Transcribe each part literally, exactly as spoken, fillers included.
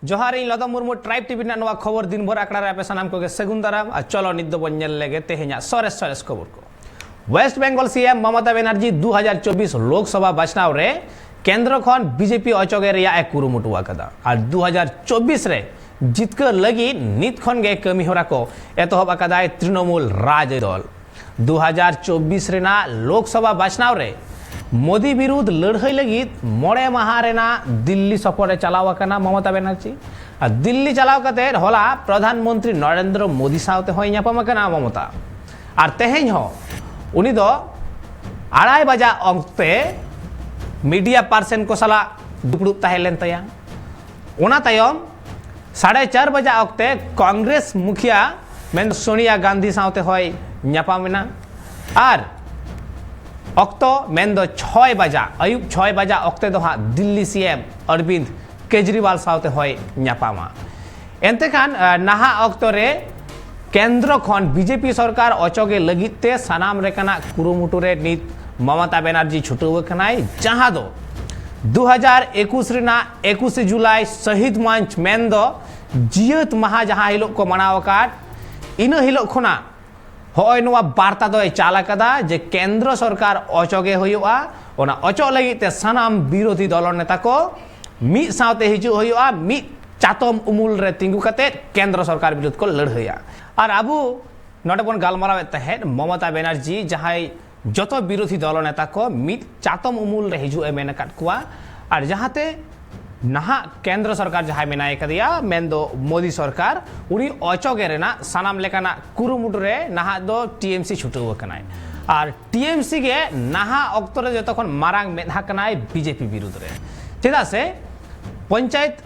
ᱡᱚᱦᱟᱨ, ᱤᱧ ᱞᱚᱫᱚᱢ Murmu, tribe TV ᱨᱮᱱᱟᱜ ᱱᱚᱣᱟ ᱠᱷᱚᱵᱚᱨ ᱫᱤᱱ ᱵᱷᱳᱨ ᱟᱠᱷᱲᱟ ᱨᱮ ᱟᱯᱮ ᱥᱟᱱᱟᱢ ᱠᱚᱜᱮ ᱥᱟᱹᱜᱩᱱ ᱫᱟᱨᱟᱢ᱾ ᱟᱨ ᱪᱚᱞᱚ, ᱱᱤᱛ ᱫᱚᱵᱚᱱ ᱧᱮᱞ ᱞᱮᱜᱮ ᱛᱮᱦᱮᱧᱟᱜ ᱥᱚᱨᱮᱥ ᱥᱚᱨᱮᱥ ᱠᱷᱚᱵᱚᱨ ᱠᱚ᱾ ᱳᱭᱮᱥᱴ ᱵᱮᱝᱜᱚᱞ ᱥᱤ ᱮᱢ ᱢᱚᱢᱚᱛᱟ ᱵᱮᱱᱟᱨᱡᱤ ᱫᱩ ᱦᱟᱡᱟᱨ ᱪᱚᱵᱵᱤᱥ ᱞᱳᱠᱥᱚᱵᱷᱟ ᱵᱟᱪᱷᱱᱟᱣ ᱨᱮ ᱠᱮᱱᱫᱨᱚ ᱠᱷᱚᱱ ᱵᱤᱡᱮᱯᱤ ᱚᱪᱚᱜᱮ ᱨᱮᱭᱟᱜ ᱮ ᱠᱩᱨᱩᱢᱩᱴᱩ ᱟᱠᱟᱫᱟ᱾ ᱟᱨ ᱫᱩ ᱦᱟᱡᱟᱨ ᱪᱚᱵᱵᱤᱥ ᱨᱮ ᱡᱤᱛᱠᱟᱹᱨ ᱞᱟᱹᱜᱤᱫ ᱱᱤᱛ ᱠᱷᱚᱱ ᱜᱮ ᱠᱟᱹᱢᱤ ᱦᱚᱨᱟ ᱠᱚ ᱮᱛᱚᱦᱚᱵ ᱟᱠᱟᱫᱟᱭ ᱛᱨᱤᱱᱚᱢᱩᱞ ᱨᱟᱡᱽ ᱫᱚᱞ᱾ ᱫᱩ ᱦᱟᱡᱟᱨ ᱪᱚᱵᱵᱤᱥ ᱨᱮᱱᱟᱜ ᱞᱳᱠᱥᱚᱵᱷᱟ ᱵᱟᱪᱷᱱᱟᱣ ᱨᱮ ᱢᱳᱫᱤ ᱵᱤᱨᱩᱫᱷ ᱞᱟᱹᱲᱦᱟᱹᱭ ᱞᱟᱹᱜᱤᱫ ᱢᱚᱬᱮ ᱢᱟᱦᱟ ᱨᱮᱱᱟᱜ ᱫᱤᱞᱞᱤ ᱥᱚᱯᱷᱚᱨ ᱨᱮ ᱪᱟᱞᱟᱣ ᱟᱠᱟᱱᱟ ᱢᱚᱢᱚᱛᱟ ᱵᱮᱱᱟᱨᱡᱤ᱾ ᱟᱨ ᱫᱤᱞᱞᱤ ᱪᱟᱞᱟᱣ ᱠᱟᱛᱮ ᱦᱚᱞᱟ ᱯᱨᱚᱫᱷᱟᱱ ᱢᱚᱱᱛᱨᱤ ᱱᱚᱨᱮᱱᱫᱨᱚ ᱢᱳᱫᱤ ᱥᱟᱶᱛᱮ ᱦᱚᱸᱭ ᱧᱟᱯᱟᱢ ᱟᱠᱟᱱᱟ ᱢᱚᱢᱚᱛᱟ᱾ ᱟᱨ ᱛᱮᱦᱮᱧ ᱦᱚᱸ ᱩᱱᱤ ᱫᱚ ᱟᱲᱟᱭ ᱵᱟᱡᱟ ᱚᱠᱛᱮ ᱢᱤᱰᱤᱭᱟ ᱯᱟᱨᱥᱚᱱ ᱠᱚ ᱥᱟᱞᱟᱜ ᱫᱩᱯᱲᱩᱵ ᱛᱟᱦᱮᱸ ᱞᱮᱱ ᱛᱟᱭᱟ᱾ ᱚᱱᱟ ᱛᱟᱭᱚᱢ ᱥᱟᱲᱮ ᱪᱟᱨ ᱵᱟᱡᱟ ᱚᱠᱛᱮ ᱠᱚᱝᱜᱨᱮᱥ ᱢᱩᱠᱷᱤᱭᱟᱹ ᱢᱮᱱ ᱥᱳᱱᱤᱭᱟ ᱜᱟᱱᱫᱷᱤ ᱥᱟᱶᱛᱮ ᱦᱚᱸᱭ ᱧᱟᱯᱟᱢ ᱮᱱᱟ᱾ ᱟᱨ ᱚᱠᱛᱚ ᱢᱮᱱᱫᱚ ᱪᱷᱚᱭ ᱵᱟᱡᱟ, ᱟᱹᱭᱩᱵ ᱪᱷᱚᱭ ᱵᱟᱡᱟ ᱚᱠᱛᱮ ᱫᱚ ᱦᱟᱸᱜ ᱫᱤᱞᱞᱤ ᱥᱤ ᱮᱢ ᱚᱨᱵᱤᱱᱫ ᱠᱮᱡᱨᱤᱣᱟᱞ ᱥᱟᱶᱛᱮ ᱦᱚᱸᱭ ᱧᱟᱯᱟᱢᱟ᱾ ᱮᱱᱛᱮ ᱠᱷᱟᱱ, ᱟ, ᱱᱟᱦᱟᱜ ᱚᱠᱛᱚ ᱨᱮ ᱠᱮᱱᱫᱨᱚ ᱠᱷᱚᱱ ᱵᱤᱡᱮᱯᱤ ᱥᱚᱨᱠᱟᱨ ᱚᱪᱚᱜᱮ ᱞᱟᱹᱜᱤᱫ ᱛᱮ ᱥᱟᱱᱟᱢ ᱞᱮᱠᱟᱱᱟᱜ ᱠᱩᱨᱩᱢᱩᱴᱩ ᱨᱮ ᱱᱤᱛ ᱢᱚᱢᱚᱛᱟ ᱵᱮᱱᱟᱨᱡᱤ ᱪᱷᱩᱴᱟᱹᱣ ᱟᱠᱟᱱᱟᱭ, ᱡᱟᱦᱟᱸ ᱫᱚ ᱫᱩ ᱦᱟᱡᱟᱨ ᱮᱠᱩᱥ ᱨᱮᱱᱟᱜ ᱮᱠᱩᱥᱮ ᱡᱩᱞᱟᱭ ᱥᱚᱦᱤᱫ ᱢᱚᱧᱪ ᱢᱮᱱᱫᱚ ᱡᱤᱭᱟᱹᱛ ᱢᱟᱦᱟ ᱡᱟᱦᱟᱸ ᱦᱤᱞᱳᱜ ᱠᱚ ᱢᱟᱱᱟᱣ ᱟᱠᱟᱫ, ᱤᱱᱟᱹ ᱦᱤᱞᱳᱜ ᱠᱷᱚᱱᱟᱜ ᱦᱚᱸᱜᱼᱚᱭ ᱱᱚᱣᱟ ᱵᱟᱨᱛᱟ ᱫᱚᱭ ᱪᱟᱞ ᱟᱠᱟᱫᱟ ᱡᱮ ᱠᱮᱱᱫᱨᱚ ᱥᱚᱨᱠᱟᱨ ᱚᱪᱚᱜᱮ ᱦᱩᱭᱩᱜᱼᱟ᱾ ᱚᱱᱟ ᱚᱪᱚᱜ ᱞᱟᱹᱜᱤᱫ ᱛᱮ ᱥᱟᱱᱟᱢ ᱵᱤᱨᱳᱫᱷᱤ ᱫᱚᱞᱚᱱ ᱱᱮᱛᱟ ᱠᱚ ᱢᱤᱫ ᱥᱟᱶᱛᱮ ᱦᱤᱡᱩᱜ ᱦᱩᱭᱩᱜᱼᱟ, ᱢᱤᱫ ᱪᱟᱛᱚᱢ ᱩᱢᱩᱞ ᱨᱮ ᱛᱤᱸᱜᱩ ᱠᱟᱛᱮ ᱠᱮᱱᱫᱨᱚ ᱥᱚᱨᱠᱟᱨ ᱵᱤᱨᱩᱫᱷ ᱠᱚ ᱞᱟᱹᱲᱦᱟᱹᱭᱟ᱾ ᱟᱨ ᱟᱵᱚ ᱱᱚᱰᱮ ᱵᱚᱱ ᱜᱟᱞᱢᱟᱨᱟᱣᱮᱫ ᱛᱟᱦᱮᱸᱫ ᱢᱚᱢᱚᱛᱟ ᱵᱮᱱᱟᱨᱡᱤ, ᱡᱟᱦᱟᱸᱭ ᱡᱚᱛᱚ ᱵᱤᱨᱳᱫᱷᱤ ᱫᱚᱞᱚᱱ ᱱᱮᱛᱟ ᱠᱚ ᱢᱤᱫ ᱪᱟᱛᱚᱢ ᱩᱢᱩᱞ ᱨᱮ ᱦᱤᱡᱩᱜ ᱮ ᱢᱮᱱ ᱟᱠᱟᱫ ᱠᱚᱣᱟ᱾ ᱟᱨ ᱡᱟᱦᱟᱸᱛᱮ ᱱᱟᱦᱟᱜ ᱠᱮᱱᱫᱨᱚ ᱥᱚᱨᱠᱟᱨ ᱡᱟᱦᱟᱸᱭ ᱢᱮᱱᱟᱭ ᱠᱟᱫᱮᱭᱟ, ᱢᱮᱱᱫᱚ ᱢᱳᱫᱤ ᱥᱚᱨᱠᱟᱨ, ᱩᱱᱤ ᱚᱪᱚᱜᱮ ᱨᱮᱱᱟᱜ ᱥᱟᱱᱟᱢ ᱞᱮᱠᱟᱱᱟᱜ ᱠᱩᱨᱩᱢᱩᱴᱩ ᱨᱮ ᱱᱟᱦᱟᱜ ᱫᱚ ᱴᱤ ᱮᱢ ᱥᱤ ᱪᱷᱩᱴᱟᱹᱣ ᱟᱠᱟᱱᱟᱭ᱾ ᱟᱨ ᱴᱤ ᱮᱢ ᱥᱤ ᱜᱮ ᱱᱟᱦᱟᱜ ᱚᱠᱛᱚ ᱨᱮ ᱡᱚᱛᱚ ᱠᱷᱚᱱ ᱢᱟᱨᱟᱝ ᱢᱮᱫᱦᱟ ᱠᱟᱱᱟᱭ ᱵᱤᱡᱮᱯᱤ ᱵᱤᱨᱩᱫᱷ ᱨᱮ᱾ ᱪᱮᱫᱟᱜ ᱥᱮ ᱯᱚᱧᱪᱟᱭᱮᱛ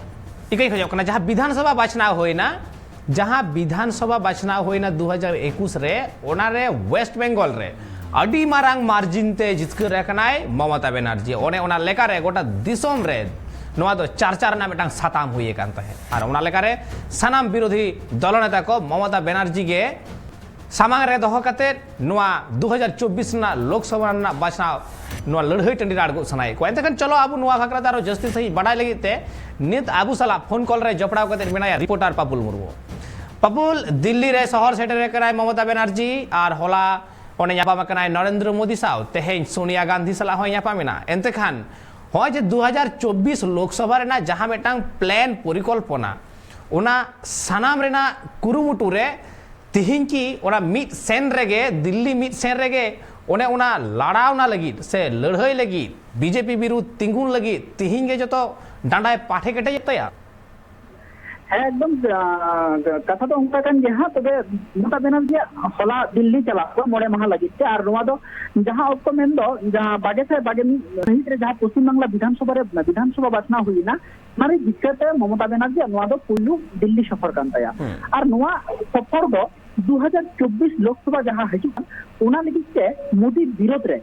ᱤᱠᱟᱹᱧ ᱠᱷᱚᱡᱚᱜ ᱠᱟᱱᱟ, ᱡᱟᱦᱟᱸ ᱵᱤᱫᱷᱟᱱ ᱥᱚᱵᱷᱟ ᱵᱟᱪᱷᱱᱟᱣ ᱦᱩᱭᱱᱟ, ᱡᱟᱦᱟᱸ ᱵᱤᱫᱷᱟᱱ ᱥᱚᱵᱷᱟ ᱵᱟᱪᱷᱱᱟᱣ ᱦᱩᱭᱱᱟ ᱫᱩ ᱦᱟᱡᱟᱨ ᱮᱠᱩᱥ ᱨᱮ, ᱚᱱᱟᱨᱮ ᱳᱭᱮᱥᱴ ᱵᱮᱝᱜᱚᱞ ᱨᱮ ᱟᱹᱰᱤ ᱢᱟᱨᱟᱝ ᱢᱟᱨᱡᱤᱱ ᱛᱮ ᱡᱤᱛᱠᱟᱹᱨ ᱟᱠᱟᱱᱟᱭ ᱢᱚᱢᱚᱛᱟ ᱵᱮᱱᱟᱨᱡᱤ᱾ ᱚᱱᱮ ᱚᱱᱟ ᱞᱮᱠᱟᱨᱮ ᱜᱚᱴᱟ ᱫᱤᱥᱚᱢ ᱨᱮ ᱱᱚᱣᱟ ᱫᱚ ᱪᱟᱨᱪᱟ ᱨᱮᱱᱟᱜ ᱢᱤᱫᱴᱟᱝ ᱥᱟᱛᱟᱢ ᱦᱩᱭ ᱟᱠᱟᱱ ᱛᱟᱦᱮᱸᱫ᱾ ᱟᱨ ᱚᱱᱟ ᱞᱮᱠᱟᱨᱮ ᱥᱟᱱᱟᱢ ᱵᱤᱨᱳᱫᱷᱤ ᱫᱚᱞᱚᱱᱮᱛᱟ ᱠᱚ ᱢᱚᱢᱚᱛᱟ ᱵᱮᱱᱟᱨᱡᱤ ᱜᱮ ᱥᱟᱢᱟᱝ ᱨᱮ ᱫᱚᱦᱚ ᱠᱟᱛᱮᱫ ᱱᱚᱣᱟ ᱫᱩ ᱦᱟᱡᱟᱨ ᱪᱚᱵᱵᱤᱥ ᱨᱮᱱᱟᱜ ᱞᱳᱠᱥᱚᱵᱷᱟ ᱨᱮᱱᱟᱜ ᱵᱟᱪᱷᱱᱟᱣ ᱱᱚᱣᱟ ᱞᱟᱹᱲᱦᱟᱹᱭ ᱴᱟᱺᱰᱤ ᱨᱮ ᱟᱬᱜᱚᱜ ᱥᱟᱱᱟᱭᱮᱫ ᱠᱚᱣᱟ᱾ ᱮᱱᱛᱮ ᱠᱷᱟᱱ ᱪᱚᱞᱚ ᱟᱵᱚ ᱱᱚᱣᱟ ᱵᱟᱠᱷᱨᱟ ᱛᱮ ᱟᱨᱚ ᱡᱟᱹᱥᱛᱤ ᱥᱟᱺᱦᱤᱡ ᱵᱟᱰᱟᱭ ᱞᱟᱹᱜᱤᱫ ᱛᱮ ᱱᱤᱛ ᱟᱵᱚ ᱥᱟᱞᱟᱜ ᱯᱷᱳᱱ ᱠᱚᱞ ᱨᱮ ᱡᱚᱯᱲᱟᱣ ᱠᱟᱛᱮ ᱢᱮᱱᱟᱭᱟ ᱨᱤᱯᱳᱨᱴᱟᱨ ᱯᱟᱯᱩᱞ ᱢᱩᱨᱢᱩ᱾ ᱯᱟᱯᱩᱞ, ᱫᱤᱞᱞᱤ ᱨᱮ ᱥᱚᱦᱚᱨ ᱥᱮᱴᱮᱨ ᱟᱠᱟᱱᱟᱭ ᱢᱚᱢᱚᱛᱟ ᱵᱮᱱᱟᱨᱡᱤ ᱟᱨ ᱦᱚᱞᱟ ᱚᱸᱰᱮ ᱧᱟᱯᱟᱢ ᱟᱠᱟᱱᱟᱭ ᱱᱚᱨᱮᱱᱫᱨᱚ ᱢᱳᱫᱤ ᱥᱟᱶ, ᱛᱮᱦᱮᱧ ᱥᱳᱱᱤᱭᱟ ᱜᱟᱱᱫᱷᱤ ᱥᱟᱞᱟᱜ ᱦᱚᱸᱭ ᱧᱟᱯᱟᱢ ᱮᱱᱟ᱾ ᱮᱱᱛᱮ ᱠᱷᱟᱱ ᱱᱚᱜᱼᱚᱭ ᱡᱮ ᱫᱩ ᱦᱟᱡᱟᱨ ᱪᱚᱵᱵᱤᱥ ᱞᱳᱠᱥᱚᱵᱷᱟ ᱨᱮᱱᱟᱜ ᱡᱟᱦᱟᱸ ᱢᱤᱫᱴᱟᱝ ᱯᱞᱮᱱ ᱯᱚᱨᱤᱠᱚᱞᱯᱚᱱᱟ, ᱚᱱᱟ ᱥᱟᱱᱟᱢ ᱨᱮᱱᱟᱜ ᱠᱩᱨᱩᱢᱩᱴᱩ ᱨᱮ ᱛᱤᱦᱤᱧ ᱠᱤ ᱚᱱᱟ ᱢᱤᱫ ᱥᱮᱱ ᱨᱮᱜᱮ, ᱫᱤᱞᱞᱤ ᱢᱤᱫ ᱥᱮᱱ ᱨᱮᱜᱮ ᱚᱱᱮ ᱚᱱᱟ ᱞᱟᱲᱟᱣᱱᱟ ᱞᱟᱹᱜᱤᱫ ᱥᱮ ᱞᱟᱹᱲᱦᱟᱹᱭ ᱞᱟᱹᱜᱤᱫ, ᱵᱤᱡᱮᱯᱤ ᱵᱤᱨᱩᱫᱷ ᱛᱤᱸᱜᱩᱱ ᱞᱟᱹᱜᱤᱫ ᱛᱤᱦᱤᱧ ᱜᱮ ᱡᱚᱛᱚ ᱰᱟᱸᱰᱟᱭ ᱯᱟᱴᱷᱮ ᱠᱮᱴᱮᱡᱮᱫ ᱛᱟᱭᱟ? ᱦᱮᱸ, ᱮᱠᱫᱚᱢ, ᱟᱸ, ᱠᱟᱛᱷᱟ ᱫᱚ ᱚᱱᱠᱟ ᱠᱟᱱ ᱜᱮᱭᱟ ᱦᱟᱸᱜ᱾ ᱛᱚᱵᱮ ᱢᱚᱢᱚᱛᱟ ᱵᱮᱱᱟᱨᱡᱤᱭᱟᱜ ᱦᱚᱞᱟ ᱫᱤᱞᱞᱤ ᱪᱟᱞᱟᱜ ᱠᱚ ᱢᱚᱬᱮ ᱢᱟᱦᱟ ᱞᱟᱹᱜᱤᱫ ᱛᱮ, ᱟᱨ ᱱᱚᱣᱟ ᱫᱚ ᱡᱟᱦᱟᱸ ᱚᱠᱛᱚ ᱢᱮᱱᱫᱚ ᱡᱟᱦᱟᱸ ᱵᱟᱜᱮ ᱥᱟᱭ ᱵᱟᱜᱮ ᱢᱤᱫ ᱥᱟᱹᱦᱤᱛ ᱨᱮ ᱡᱟᱦᱟᱸ ᱯᱚᱥᱪᱤᱢ ᱵᱟᱝᱞᱟ ᱵᱤᱫᱷᱟᱱ ᱥᱚᱵᱷᱟ ᱨᱮ, ᱵᱤᱫᱷᱟᱱ ᱥᱚᱵᱷᱟ ᱵᱟᱪᱷᱱᱟᱣ ᱦᱩᱭ ᱮᱱᱟ, ᱚᱱᱟ ᱨᱮ ᱡᱤᱛᱠᱟᱹᱨ ᱛᱮ ᱢᱚᱢᱚᱛᱟ ᱵᱮᱱᱟᱨᱡᱤᱭᱟᱜ ᱱᱚᱣᱟ ᱫᱚ ᱯᱩᱭᱞᱩ ᱫᱤᱞᱞᱤ ᱥᱚᱯᱷᱚᱨ ᱠᱟᱱ ᱛᱟᱭᱟ᱾ ᱦᱮᱸ᱾ ᱟᱨ ᱱᱚᱣᱟ ᱥᱚᱯᱷᱚᱨ ᱫᱚ ᱫᱩ ᱦᱟᱡᱟᱨ ᱪᱚᱵᱵᱤᱥ ᱞᱳᱠᱥᱚᱵᱷᱟ ᱡᱟᱦᱟᱸ ᱦᱤᱡᱩᱜ ᱠᱟᱱ, ᱚᱱᱟ ᱞᱟᱹᱜᱤᱫ ᱛᱮ ᱢᱳᱫᱤ ᱵᱤᱨᱳᱫᱷ ᱨᱮ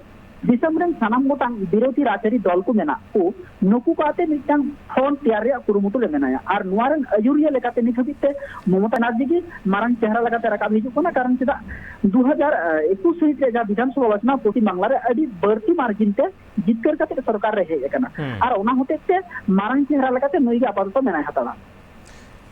ᱫᱤᱥᱚᱢ ᱨᱮᱱ ᱥᱟᱱᱟᱢ ᱜᱚᱴᱟᱝ ᱵᱤᱨᱳᱫᱷᱤ ᱨᱟᱡᱽᱟᱹᱨᱤ ᱫᱚᱞ ᱠᱚ ᱢᱮᱱᱟᱜ ᱠᱚ, ᱱᱩᱠᱩ ᱠᱚ ᱟᱛᱮ ᱢᱤᱫᱴᱟᱝ ᱯᱷᱨᱚᱱᱴ ᱛᱮᱭᱟᱨ ᱨᱮᱭᱟᱜ ᱠᱩᱨᱩᱢᱩᱴᱩ ᱨᱮ ᱢᱮᱱᱟᱭᱟ᱾ ᱟᱨ ᱱᱚᱣᱟ ᱨᱮᱱ ᱟᱹᱭᱩᱨᱤᱭᱟᱹ ᱞᱮᱠᱟᱛᱮ ᱱᱤᱛ ᱦᱟᱹᱵᱤᱡ ᱛᱮ ᱢᱚᱢᱚᱛᱟ ᱵᱮᱱᱟᱨᱡᱤ ᱜᱮ ᱢᱟᱨᱟᱝ ᱪᱮᱦᱨᱟ ᱞᱮᱠᱟᱛᱮ ᱨᱟᱠᱟᱵ ᱦᱤᱡᱩᱜ ᱠᱟᱱᱟ᱾ ᱠᱟᱨᱚᱱ ᱪᱮᱫᱟᱜ, ᱫᱩ ᱦᱟᱡᱟᱨ ᱮᱠᱩᱥ ᱥᱟᱹᱦᱤᱛ ᱨᱮ ᱡᱟᱦᱟᱸ ᱵᱤᱫᱷᱟᱱ ᱥᱚᱵᱷᱟ ᱵᱟᱪᱷᱱᱟᱣ ᱯᱚᱥᱪᱤᱢ ᱵᱟᱝᱞᱟ ᱨᱮ ᱟᱹᱰᱤ ᱵᱟᱹᱲᱛᱤ ᱢᱟᱨᱡᱤᱱ ᱛᱮ ᱡᱤᱛᱠᱟᱹᱨ ᱠᱟᱛᱮ ᱥᱚᱨᱠᱟᱨ ᱨᱮ ᱦᱮᱡ ᱟᱠᱟᱱᱟ᱾ ᱦᱩᱸ᱾ ᱟᱨ ᱚᱱᱟ ᱦᱚᱛᱮᱡ ᱛᱮ ᱢᱟᱨᱟᱝ ᱪᱮᱦᱨᱟ ᱞᱮᱠᱟᱛᱮ ᱱᱩᱭ ᱜᱮ ᱟᱯᱟᱛᱚᱛᱚ ᱢᱮᱱᱟᱭ ᱦᱟᱛᱟᱲᱟ᱾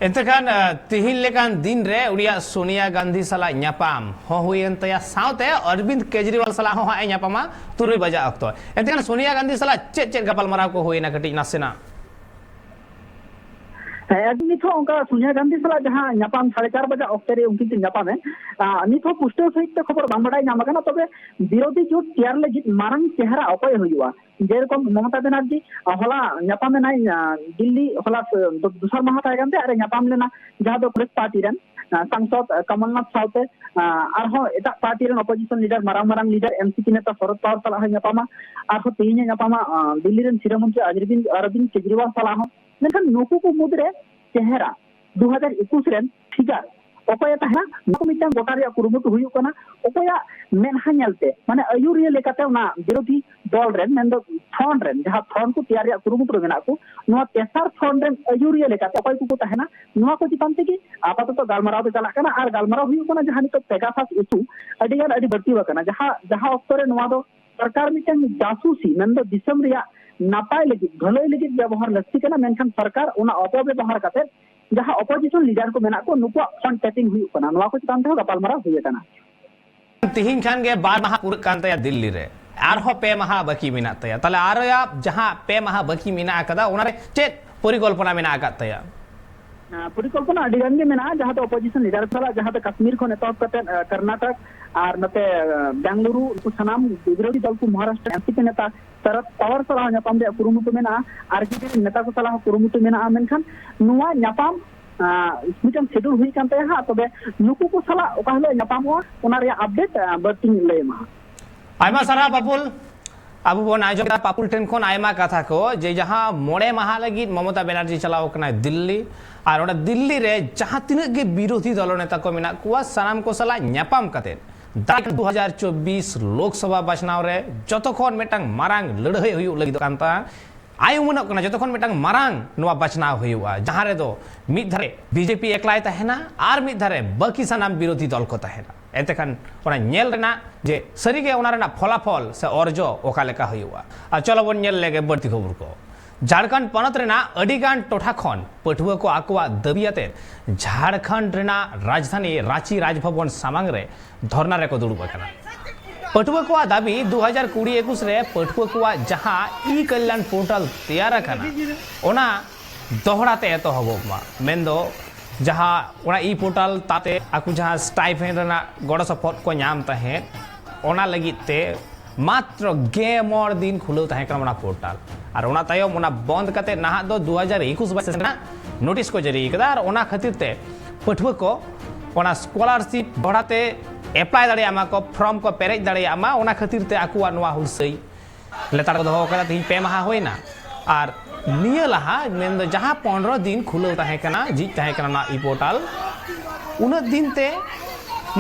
ᱮᱱᱛᱮ ᱠᱷᱟᱱ, ᱟᱸ, ᱛᱤᱦᱤᱧ ᱞᱮᱠᱟᱱ ᱫᱤᱱ ᱨᱮ ᱩᱱᱤᱭᱟᱜ ᱥᱳᱱᱤᱭᱟ ᱜᱟᱱᱫᱷᱤ ᱥᱟᱞᱟᱜ ᱧᱟᱯᱟᱢ ᱦᱚᱸ ᱦᱩᱭᱮᱱ ᱛᱟᱭᱟ, ᱥᱟᱶᱛᱮ ᱚᱨᱵᱤᱱᱫ ᱠᱮᱡᱨᱤᱣᱟᱞ ᱥᱟᱞᱟᱜ ᱦᱚᱸ ᱦᱟᱸᱜ ᱮ ᱧᱟᱯᱟᱢᱟ ᱛᱩᱨᱩᱭ ᱵᱟᱡᱟᱜ ᱚᱠᱛᱚ᱾ ᱮᱱᱛᱮ ᱠᱷᱟᱱ ᱥᱳᱱᱤᱭᱟ ᱜᱟᱱᱫᱷᱤ ᱥᱟᱞᱟᱜ ᱪᱮᱫ ᱪᱮᱫ ᱜᱟᱯᱟᱞᱢᱟᱨᱟᱣ ᱠᱚ ᱦᱩᱭᱮᱱᱟ, ᱠᱟᱹᱴᱤᱡ ᱱᱟᱥᱮᱱᱟᱜ? ᱦᱮᱸ, ᱟᱹᱰᱤ ᱱᱤᱛ ᱦᱚᱸ ᱚᱱᱠᱟ ᱥᱳᱱᱤᱭᱟ ᱜᱟᱱᱫᱷᱤ ᱥᱟᱞᱟᱜ ᱡᱟᱦᱟᱸ ᱧᱟᱯᱟᱢ ᱥᱟᱲᱮ ᱪᱟᱨ ᱵᱟᱡᱟᱜ ᱚᱠᱛᱮ ᱨᱮ ᱩᱱᱠᱤᱱ ᱠᱤᱱ ᱧᱟᱯᱟᱢᱮ, ᱟᱸ, ᱱᱤᱛ ᱦᱚᱸ ᱯᱩᱥᱴᱟᱹᱣ ᱥᱟᱹᱦᱤᱡ ᱛᱮ ᱠᱷᱚᱵᱚᱨ ᱵᱟᱝ ᱵᱟᱰᱟᱭ ᱧᱟᱢ ᱟᱠᱟᱱᱟ᱾ ᱛᱚᱵᱮ ᱵᱤᱨᱳᱫᱷᱤ ᱡᱳᱴ ᱛᱮᱭᱟᱨ ᱞᱟᱹᱜᱤᱫ ᱢᱟᱨᱟᱝ ᱪᱮᱦᱨᱟ ᱚᱠᱚᱭ ᱦᱩᱭᱩᱜᱼᱟ? ᱡᱮᱨᱚᱠᱚᱢ ᱢᱚᱢᱚᱛᱟ ᱵᱮᱱᱟᱨᱡᱤ, ᱟᱸ, ᱦᱚᱞᱟ ᱧᱟᱯᱟᱢ ᱮᱱᱟᱭ, ᱟᱸ, ᱫᱤᱞᱞᱤ, ᱦᱚᱞᱟ, ᱟᱸ, ᱫᱚ-, ᱫᱚᱥᱟᱨ ᱢᱟᱦᱟ ᱛᱟᱦᱮᱸ ᱠᱟᱱ ᱛᱟᱭᱟ, ᱟᱨ ᱮ ᱧᱟᱯᱟᱢ ᱞᱮᱱᱟ ᱡᱟᱦᱟᱸ ᱫᱚ ᱠᱚᱝᱜᱨᱮᱥ ᱯᱟᱨᱴᱤ ᱨᱮᱱ, ᱟᱸ, ᱥᱟᱝᱥᱚᱫ, ᱟᱸ, ᱠᱚᱢᱚᱞᱱᱟᱛᱷ ᱥᱟᱶᱛᱮ, ᱟᱸ, ᱟᱨᱦᱚᱸ ᱮᱴᱟᱜ ᱯᱟᱨᱴᱤ ᱨᱮᱱ ᱚᱯᱳᱡᱤᱥᱚᱱ ᱞᱤᱰᱟᱨ, ᱢᱟᱨᱟᱝ ᱢᱟᱨᱟᱝ ᱞᱤᱰᱟᱨ, ᱮᱱᱥᱤᱯᱤ ᱱᱮᱛᱟ ᱥᱚᱨᱚᱫ ᱯᱟᱣᱟᱨ ᱥᱟᱞᱟᱜ ᱦᱚᱸᱭ ᱧᱟᱯᱟᱢᱟ᱾ ᱟᱨᱦᱚᱸ ᱛᱮᱦᱮᱧ ᱮ ᱧᱟᱯᱟᱢᱟ, ᱟᱸ, ᱫᱤᱞᱞᱤ ᱨᱮᱱ ᱥᱤᱨᱟᱹ ᱢᱚᱱᱛᱨᱤ ᱚᱨᱚᱵᱤᱱᱫ, ᱚᱨᱚᱵᱤᱱᱫ ᱠᱮᱡᱨᱤᱣᱟᱞ ᱥᱟᱞᱟᱜ ᱦᱚᱸ᱾ ᱢᱮᱱᱠᱷᱟᱱ ᱱᱩᱠᱩ ᱠᱚ ᱢᱩᱫᱽᱨᱮ ᱪᱮᱦᱨᱟ ᱫᱩ ᱦᱟᱡᱟᱨ ᱮᱠᱩᱥ ᱨᱮᱱ ᱯᱷᱤᱜᱟᱨ ᱚᱠᱚᱭᱮ ᱛᱟᱦᱮᱱᱟ, ᱱᱚᱣᱟ ᱠᱚ ᱢᱤᱫᱴᱟᱝ ᱜᱚᱴᱟ ᱨᱮᱭᱟᱜ ᱠᱩᱨᱩᱢᱩᱴᱩ ᱦᱩᱭᱩᱜ ᱠᱟᱱᱟ᱾ ᱚᱠᱚᱭᱟᱜ ᱢᱮᱫᱦᱟ ᱧᱮᱞᱛᱮ, ᱢᱟᱱᱮ ᱟᱹᱭᱩᱨᱤᱭᱟᱹ ᱞᱮᱠᱟᱛᱮ ᱚᱱᱟ ᱵᱤᱨᱳᱫᱷᱤ ᱫᱚᱞ ᱨᱮᱱ, ᱢᱮᱱᱫᱚ ᱯᱷᱨᱚᱱᱴ ᱨᱮᱱ, ᱡᱟᱦᱟᱸ ᱯᱷᱨᱚᱱᱴ ᱠᱚ ᱛᱮᱭᱟᱨ ᱨᱮᱭᱟᱜ ᱠᱩᱨᱩᱢᱩᱴᱩ ᱨᱮ ᱢᱮᱱᱟᱜ ᱠᱚ, ᱱᱚᱣᱟ ᱛᱮᱥᱟᱨ ᱯᱷᱨᱚᱱᱴ ᱨᱮᱱ ᱟᱹᱭᱩᱨᱤᱭᱟᱹ ᱞᱮᱠᱟᱛᱮ ᱚᱠᱚᱭ ᱠᱚᱠᱚ ᱛᱟᱦᱮᱱᱟ, ᱱᱚᱣᱟ ᱠᱚ ᱪᱮᱛᱟᱱ ᱛᱮᱜᱮ ᱟᱯᱟᱛᱚᱛᱚ ᱜᱟᱞᱢᱟᱨᱟᱣ ᱫᱚ ᱪᱟᱞᱟᱜ ᱠᱟᱱᱟ᱾ ᱟᱨ ᱜᱟᱞᱢᱟᱨᱟᱣ ᱦᱩᱭᱩᱜ ᱠᱟᱱᱟ ᱡᱟᱦᱟᱸ ᱱᱤᱛᱚᱜ ᱯᱮᱜᱟᱥᱟᱥ ᱤᱥᱩ ᱟᱹᱰᱤ ᱜᱟᱱ ᱟᱹᱰᱤ ᱵᱟᱹᱲᱛᱤ ᱟᱠᱟᱱᱟ, ᱡᱟᱦᱟᱸ, ᱡᱟᱦᱟᱸ ᱚᱠᱛᱚ ᱨᱮ ᱱᱚᱣᱟ ᱫᱚ ᱥᱚᱨᱠᱟᱨ ᱢᱤᱫᱴᱟᱝ ᱡᱟᱥᱩᱥᱤ, ᱢᱮᱱᱫᱚ ᱫᱤᱥᱚᱢ ᱨᱮᱭᱟᱜ ᱱᱟᱯᱟᱭ ᱞᱟᱹᱜᱤᱫ, ᱵᱷᱟᱹᱞᱟᱹᱭ ᱞᱟᱹᱜᱤᱫ ᱵᱮᱵᱚᱦᱟᱨ ᱞᱟᱹᱠᱛᱤ ᱠᱟᱱᱟ, ᱢᱮᱱᱠᱷᱟᱱ ᱥᱚᱨᱠᱟᱨ ᱚᱱᱟ ᱚᱯᱚᱵᱮᱵᱚᱦᱟᱨ ᱠᱟᱛᱮ ᱡᱟᱦᱟᱸ ᱚᱯᱳᱡᱤᱥᱚᱱ ᱞᱤᱰᱟᱨ ᱠᱚ ᱢᱮᱱᱟᱜ ᱠᱚ, ᱱᱩᱠᱩᱣᱟᱜ ᱯᱷᱚᱱ ᱴᱮᱯᱤᱝ ᱦᱩᱭᱩᱜ ᱠᱟᱱᱟ, ᱱᱚᱣᱟ ᱠᱚ ᱪᱮᱛᱟᱱ ᱛᱮᱦᱚᱸ ᱜᱟᱯᱟᱞᱢᱟᱨᱟᱣ ᱦᱩᱭ ᱟᱠᱟᱱᱟ᱾ ᱛᱤᱦᱤᱧ ᱠᱷᱟᱱ ᱜᱮ ᱵᱟᱨ ᱢᱟᱦᱟ ᱯᱩᱨᱟᱹᱜ ᱠᱟᱱ ᱛᱟᱭᱟ ᱫᱤᱞᱞᱤ ᱨᱮ, ᱟᱨᱦᱚᱸ ᱯᱮ ᱢᱟᱦᱟ ᱵᱟᱹᱠᱤ ᱢᱮᱱᱟᱜ ᱛᱟᱭᱟ᱾ ᱛᱟᱦᱞᱮ ᱟᱨᱚᱭᱟᱜ ᱡᱟᱦᱟᱸ ᱯᱮ ᱢᱟᱦᱟ ᱵᱟᱹᱠᱤ ᱢᱮᱱᱟᱜ ᱟᱠᱟᱫᱟ, ᱚᱱᱟᱨᱮ ᱪᱮᱫ ᱯᱚᱨᱤᱠᱚᱞᱯᱚᱱᱟ ᱢᱮᱱᱟᱜ ᱟᱠᱟᱫ ᱛᱟᱭᱟ? ᱟᱸ, ᱯᱚᱨᱤᱠᱚᱞᱯᱚᱱᱟ ᱟᱹᱰᱤ ᱜᱟᱱ ᱜᱮ ᱢᱮᱱᱟᱜᱼᱟ, ᱡᱟᱦᱟᱸ ᱫᱚ ᱚᱯᱳᱡᱤᱥᱚᱱ ᱞᱤᱰᱟᱨ ᱥᱟᱞᱟᱜ, ᱡᱟᱦᱟᱸ ᱫᱚ ᱠᱟᱥᱢᱤᱨ ᱠᱷᱚᱱ ᱮᱛᱚᱦᱚᱵ ᱠᱟᱛᱮ, ᱟᱸ, ᱠᱚᱨᱱᱟᱴᱚᱠ ᱟᱨ ᱱᱚᱛᱮ, ᱟᱸ, ᱵᱮᱝᱜᱟᱞᱩᱨᱩ, ᱩᱱᱠᱩ ᱥᱟᱱᱟᱢ ᱵᱤᱨᱳᱫᱷᱤ ᱫᱚᱞ ᱠᱚ, ᱢᱚᱦᱟᱨᱟᱥᱴᱨᱚ ᱮᱱᱥᱤᱯᱤ ᱱᱮᱛᱟ ᱥᱚᱨᱚᱫ ᱯᱟᱣᱟᱨ ᱥᱟᱞᱟᱜ ᱦᱚᱸ ᱧᱟᱯᱟᱢ ᱨᱮᱭᱟᱜ ᱠᱩᱨᱩᱢᱩᱴᱩ ᱢᱮᱱᱟᱜᱼᱟ, ᱟᱨᱡᱮᱰᱤ ᱨᱮᱱ ᱱᱮᱛᱟ ᱠᱚ ᱥᱟᱞᱟᱜ ᱦᱚᱸ ᱠᱩᱨᱩᱢᱩᱴᱩ ᱢᱮᱱᱟᱜᱼᱟ, ᱢᱮᱱᱠᱷᱟᱱ ᱱᱚᱣᱟ ᱧᱟᱯᱟᱢ, ᱟᱸ, ᱢᱤᱫᱴᱟᱝ ᱥᱮᱰᱩᱞ ᱦᱩᱭ ᱠᱟᱱ ᱛᱟᱭᱟ ᱦᱟᱸᱜ, ᱛᱚᱵᱮ ᱱᱩᱠᱩ ᱠᱚ ᱥᱟᱞᱟᱜ ᱚᱠᱟ ᱦᱤᱞᱳᱜ ᱧᱟᱯᱟᱢᱚᱜᱼᱟ, ᱚᱱᱟ ᱨᱮᱭᱟᱜ ᱟᱯᱰᱮᱴ, ᱟᱸ, ᱵᱟᱹᱲᱛᱤᱧ ᱞᱟᱹᱭ ᱟᱢᱟ ᱦᱟᱸᱜ᱾ ᱟᱭᱢᱟ ᱥᱟᱨᱦᱟᱣ ᱯᱟᱯᱩᱞ᱾ ᱟᱵᱚ ᱵᱚᱱ ᱟᱸᱡᱚᱢ ᱠᱮᱫᱟ ᱯᱟᱯᱩᱞ ᱴᱷᱮᱱ ᱠᱷᱚᱱ ᱟᱭᱢᱟ ᱠᱟᱛᱷᱟ ᱠᱚ, ᱡᱮ ᱡᱟᱦᱟᱸ ᱢᱚᱬᱮ ᱢᱟᱦᱟ ᱞᱟᱹᱜᱤᱫ ᱢᱚᱢᱚᱛᱟ ᱵᱮᱱᱟᱨᱡᱤ ᱪᱟᱞᱟᱣ ᱠᱟᱱᱟᱭ ᱫᱤᱞᱞᱤ, ᱟᱨ ᱚᱸᱰᱮ ᱫᱤᱞᱞᱤ ᱨᱮ ᱡᱟᱦᱟᱸ ᱛᱤᱱᱟᱹᱜ ᱜᱮ ᱵᱤᱨᱳᱫᱷᱤ ᱫᱚᱞ ᱱᱮᱛᱟ ᱠᱚ ᱢᱮᱱᱟᱜ ᱠᱚᱣᱟ, ᱥᱟᱱᱟᱢ ᱠᱚ ᱥᱟᱞᱟᱜ ᱧᱟᱯᱟᱢ ᱠᱟᱛᱮ ᱫᱟᱨᱟᱭ ᱠᱟᱱ ᱫᱩ ᱦᱟᱡᱟᱨ ᱪᱚᱵᱵᱤᱥ ᱞᱳᱠᱥᱚᱵᱷᱟ ᱵᱟᱪᱷᱱᱟᱣ ᱨᱮ ᱡᱚᱛᱚ ᱠᱷᱚᱱ ᱢᱤᱫᱴᱟᱝ ᱢᱟᱨᱟᱝ ᱞᱟᱹᱲᱦᱟᱹᱭ ᱦᱩᱭᱩᱜ ᱞᱟᱹᱜᱤᱫᱚᱜ ᱠᱟᱱ ᱛᱟᱦᱮᱸ᱾ ᱟᱭ ᱩᱢᱟᱹᱱᱚᱜ ᱠᱟᱱᱟ ᱡᱚᱛᱚ ᱠᱷᱚᱱ ᱢᱤᱫᱴᱟᱝ ᱢᱟᱨᱟᱝ ᱱᱚᱣᱟ ᱵᱟᱪᱷᱱᱟᱣ ᱦᱩᱭᱩᱜᱼᱟ, ᱡᱟᱦᱟᱸ ᱨᱮᱫᱚ ᱢᱤᱫ ᱫᱷᱟᱨᱮ ᱵᱤᱡᱮᱯᱤ ᱮᱠᱞᱟᱭ ᱛᱟᱦᱮᱱᱟ ᱟᱨ ᱢᱤᱫ ᱫᱷᱟᱨᱮ ᱵᱟᱹᱠᱤ ᱥᱟᱱᱟᱢ ᱵᱤᱨᱳᱫᱷᱤ ᱫᱚᱞ ᱠᱚ ᱛᱟᱦᱮᱱᱟ᱾ ᱮᱱᱛᱮ ᱠᱷᱟᱱ ᱚᱱᱟ ᱧᱮᱞ ᱨᱮᱱᱟᱜ ᱡᱮ ᱥᱟᱹᱨᱤᱜᱮ ᱚᱱᱟ ᱨᱮᱱᱟᱜ ᱯᱷᱚᱞᱟᱯᱷᱚᱞ ᱥᱮ ᱚᱨᱡᱚ ᱚᱠᱟ ᱞᱮᱠᱟ ᱦᱩᱭᱩᱜᱼᱟ᱾ ᱟᱨ ᱪᱚᱞᱚ ᱵᱚᱱ ᱧᱮᱞ ᱞᱮᱜᱮ ᱵᱟᱹᱲᱛᱤ ᱠᱷᱚᱵᱚᱨ ᱠᱚ᱾ ᱡᱷᱟᱲᱠᱷᱚᱸᱰ ᱯᱚᱱᱚᱛ ᱨᱮᱱᱟᱜ ᱟᱹᱰᱤᱜᱟᱱ ᱴᱚᱴᱷᱟ ᱠᱷᱚᱱ ᱯᱟᱹᱴᱷᱩᱣᱟᱹ ᱠᱚ ᱟᱠᱚᱣᱟᱜ ᱫᱟᱹᱵᱤ ᱟᱛᱮ ᱡᱷᱟᱲᱠᱷᱚᱸᱰ ᱨᱮᱱᱟᱜ ᱨᱟᱡᱽᱫᱷᱟᱱᱤ ᱨᱟᱸᱪᱤ ᱨᱟᱡᱽᱵᱷᱚᱵᱚᱱ ᱥᱟᱢᱟᱝ ᱨᱮ ᱫᱷᱚᱨᱱᱟ ᱨᱮᱠᱚ ᱫᱩᱲᱩᱵ ᱟᱠᱟᱱᱟ᱾ ᱯᱟᱹᱴᱷᱩᱣᱟᱹ ᱠᱚᱣᱟᱜ ᱫᱟᱹᱵᱤ, ᱫᱩ ᱦᱟᱡᱟᱨ ᱠᱩᱲᱤ ᱮᱠᱩᱥ ᱨᱮ ᱯᱟᱹᱴᱷᱩᱣᱟᱹ ᱠᱚᱣᱟᱜ ᱡᱟᱦᱟᱸ ᱤ ᱠᱟᱞᱭᱟᱱ ᱯᱳᱨᱴᱟᱞ ᱛᱮᱭᱟᱨ ᱟᱠᱟᱱᱟ, ᱚᱱᱟ ᱫᱚᱦᱲᱟ ᱛᱮ ᱮᱛᱚᱦᱚᱵᱚᱜ ᱢᱟ, ᱢᱮᱱᱫᱚ ᱡᱟᱦᱟᱸ ᱚᱱᱟ ᱤ ᱯᱳᱨᱴᱟᱞ ᱛᱟᱛᱮ ᱟᱠᱚ ᱡᱟᱦᱟᱸ ᱥᱴᱟᱭᱯᱷᱮᱱᱰ ᱨᱮᱱᱟᱜ ᱜᱚᱲᱚ ᱥᱚᱯᱚᱦᱚᱫ ᱠᱚ ᱧᱟᱢ ᱛᱟᱦᱮᱸᱫ, ᱚᱱᱟ ᱞᱟᱹᱜᱤᱫ ᱛᱮ ᱢᱟᱛᱨᱚ ᱜᱮ ᱢᱚᱬ ᱫᱤᱱ ᱠᱷᱩᱞᱟᱹᱣ ᱛᱟᱦᱮᱸ ᱠᱟᱱᱟ ᱚᱱᱟ ᱯᱳᱨᱴᱟᱞ᱾ ᱟᱨ ᱚᱱᱟ ᱛᱟᱭᱚᱢ ᱚᱱᱟ ᱵᱚᱱᱫ ᱠᱟᱛᱮ ᱱᱟᱦᱟᱜ ᱫᱚ ᱫᱩ ᱦᱟᱡᱟᱨ ᱮᱠᱩᱥ ᱵᱟᱭᱤᱥ ᱨᱮᱱᱟᱜ ᱱᱳᱴᱤᱥ ᱠᱚ ᱡᱟᱹᱨᱤ ᱠᱟᱫᱟ᱾ ᱟᱨ ᱚᱱᱟ ᱠᱷᱟᱹᱛᱤᱨ ᱛᱮ ᱯᱟᱹᱴᱷᱩᱣᱟᱹ ᱠᱚ ᱚᱱᱟ ᱥᱠᱚᱞᱟᱨᱥᱤᱯ ᱫᱚᱦᱲᱟ ᱛᱮ ᱮᱯᱞᱟᱭ ᱫᱟᱲᱮᱭᱟᱜ ᱢᱟ ᱠᱚ, ᱯᱷᱨᱚᱢ ᱠᱚ ᱯᱮᱨᱮᱡ ᱫᱟᱲᱮᱭᱟᱜ ᱢᱟ, ᱚᱱᱟ ᱠᱷᱟᱹᱛᱤᱨ ᱛᱮ ᱟᱠᱚᱣᱟᱜ ᱱᱚᱣᱟ ᱦᱩᱞᱥᱟᱹᱭ ᱞᱮᱛᱟᱲ ᱠᱚ ᱫᱚᱦᱚ ᱠᱟᱫᱟ᱾ ᱛᱮᱦᱮᱧ ᱯᱮ ᱢᱟᱦᱟ ᱦᱩᱭᱱᱟ᱾ ᱟᱨ ᱱᱤᱭᱟᱹ ᱞᱟᱦᱟ ᱢᱮᱱᱫᱚ ᱡᱟᱦᱟᱸ ᱯᱚᱱᱨᱚ ᱫᱤᱱ ᱠᱷᱩᱞᱟᱹᱣ ᱛᱟᱦᱮᱸ ᱠᱟᱱᱟ, ᱡᱷᱤᱡ ᱛᱟᱦᱮᱸ ᱠᱟᱱᱟ ᱚᱱᱟ ᱤ ᱯᱳᱨᱴᱟᱞ, ᱩᱱᱟᱹᱜ ᱫᱤᱱ ᱛᱮ